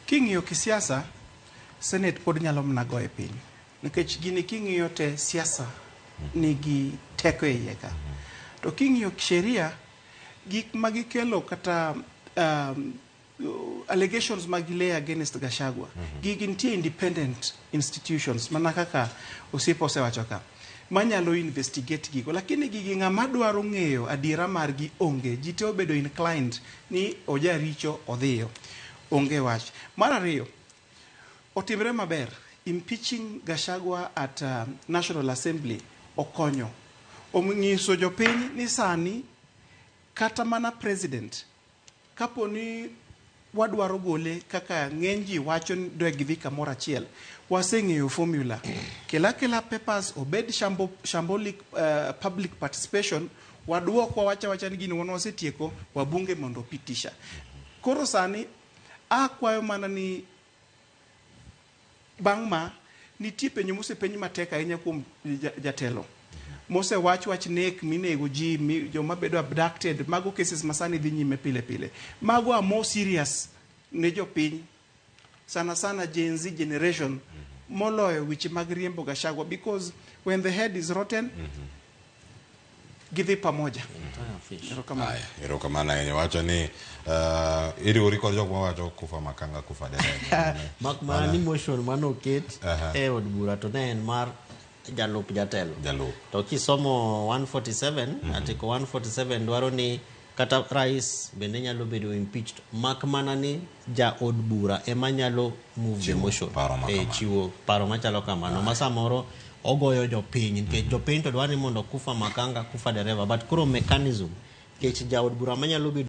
King'iyo kisiasa, Senate pod nyalo mana goye piny. Nikech gini king'iyo te siasa nigi teko e iye ka. To king'iyo sheria, gik ma gikelo kata allegations ma gilay against Gachagua, gigi nitie independent institutions mana kaka osiepa osewacho ka manyalo investigate gigo, lakini gigi ng'ama dwaro ng'eyo adiera margi onge. Ji te obedo inclined ni ojaricho odhiyo, onge wach. Mar ariyo, otimre maber impeaching Gachagua at National Assembly okonyo onyiso jopiny ni sani kata mana president kapo ni wadwaro gole kaka ng'eny ji wacho ni dwe gidhi kamoro achiel, waseng'eyo formula kela kela papers obed shambolic public participation, waduok wawacha wacha ni gini wan wasetieko wabunge mondo opitisha. Koro sani akwayo mana ni bang' ma nitie penjo mosepenj matek ahinya kuom jatelo mosewach wach nek minego ji mi, joma bedo abducted, mago cases masani dhi nyime pile pile, mago are more serious ne jopiny, sana sana Gen Z generation, moloyo weche mag riembo Gachagua, because when the head is rotten, gidhi pamoja. Erokamano. Aya, erokamano ahinya. Wacho ni iriwori kod jok mawacho kufa makanga kufa dereba. Mak mana ni motion manoket e od bura to ne en mar jalup jatelo. Jalup. To kisomo 147, article 147 dwaro ni kata rais bende nyalo bedo impeached, mak mana ni ja od bura ema nyalo move the Chiwo motion. paro ma kamano. Chiwo paro machalo kamano ma samoro ogoyo jopiny, nikech jopiny to dwaro ni mondo kufa makanga kufa dereva, but koro mechanism nikech jaod bura manyalo bedo